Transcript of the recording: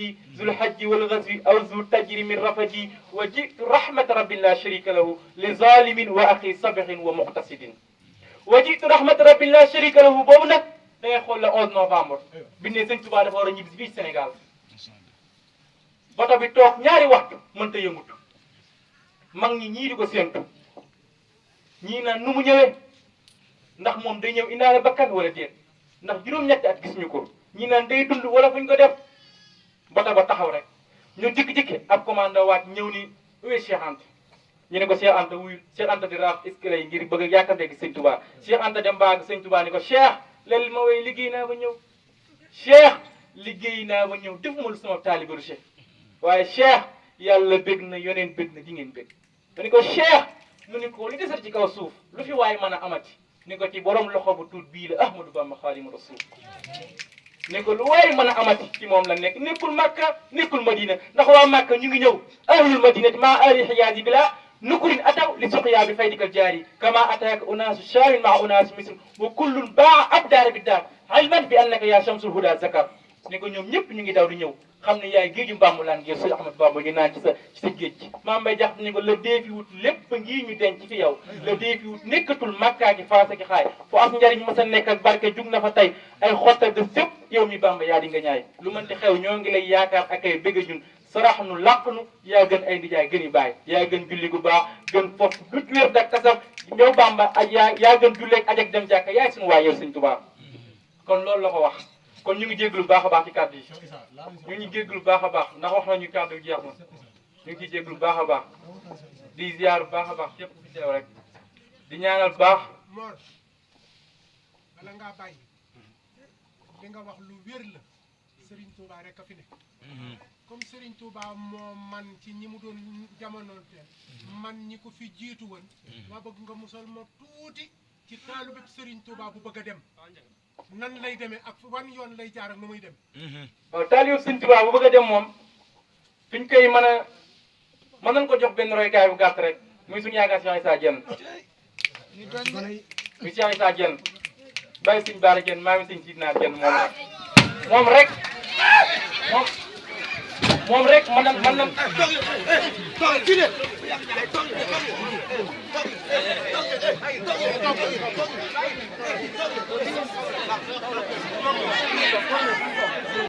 النفجي ذو الحج والغزو أو ذو التجر من رفجي وجئت رحمة رب لا شريك له لظالم وأخي صبغ ومقتصد وجئت رحمة رب لا شريك له boobu nag da ngay xool le 11 novembre bi ne Sëñ Tuubaa dafa war a ñibbi fii Sénégal bato bi toog ñaari waxtu mënta yëngutu mag ñi ñii di ko séentu ñii naan nu mu ñëwee ndax moom day ñëw indaale bakkan wala déet ndax juróom-ñetti at gis ñu ko ñii naan day dund wala fuñ ko def bato ba taxaw rek ñu jikki-jikki ab commando waat ñëw ni uwe Cheikh Anta ñu ne ko Cheikh Anta wuyu Cheikh Anta di raaf escalier yi ngir bëgg a yàkkante gi Sëñ Tuubaa Cheikh Anta dem baag Sëñ Tuubaa ni ko Cheikh lel ma way liggéey naa ba ñëw Cheikh liggéey naa ba ñëw defuma lu sama taalibaru Cheikh waaye Cheikh yàlla bég na yoneen bég na di ngeen bég te ni ko Cheikh mu ni ko li desat ci kaw suuf lu fi waay mën a amati ni ko ci borom loxo bu tuut bii la Ahmadou Bamba Xaadimu Rasuul ni ko lu waay mën a amati ci moom la nekk nekkul Makka nekkul Madina ndax waa Makka ñu ngi ñëw ahlul madinati maa ahli xijaazi bila nukurin ataw li suqyaa bi faydikal jaari kama ataaka unaasu shaamin maa unaasu misr wa kullun baa abdaara bi daar ilman bi annaka yaa shamsul huda zakar ni ko ñoom ñëpp ñu ngi daw di ñëw xam ne yaay géeju mbàmbulaan ngir Sëñ Ahmadou Bamba ñu naan ci sa géej gi Maam Mbay Jaxate ni ko la deefi wut lépp ngii ñu denc fi yow la deefi wut nekkatul Makkaa gi Faasa gi xaay fu am njariñ ma sa nekk ak barke jug na fa tey ay xottal de sëpp yow mi Bamba yaa di nga ñaay lu mënti xew ñoo ngi lay yaakaar ak ay bëgg ñun sarax nu làq nu yaa gën ay ndijaay gën i baay yaa gën julli gu baax gën foofu lu wér dak tasaf yow Bamba ak yaa gën julleeg aj ak dem jàkka yaay suñu waay yow Sëñ Tuubaa kon loolu la ko wax kon ñu ngi jéglu baax a baax ci kàddu yi ñu ngi jéglu baax a baax ndax wax nañu kàddu yi jeex na ñu ngi ciy jéglu baax a baax di ziar bu baax a baax képp fi teew rek di ñaanal baax Mor bala ngaa bàyyi li nga wax lu wér la Serigne Touba rek a fi ne comme Serigne Touba moo man ci ñi mu doon jamonoon teel man ñi ko fi jiitu woon ma bëgg nga musal ma tuuti ci taalube Serigne Touba bu bëgg a dem nan lay demee ak wan yoon lay jaar ak nu muy dem. waaw taalibe Sëñ Tuubaa bu bëgg a dem moom fi ñu koy mën nañ ko jox benn roykaay bu gàtt rek muy suñu yaakaar Cheikh Issa Diène muy Cheikh Issa Diène bàyyi Sëñ Bara Diène maa ngi Sëñ Sidina Diène moom rek moom rek mën nañ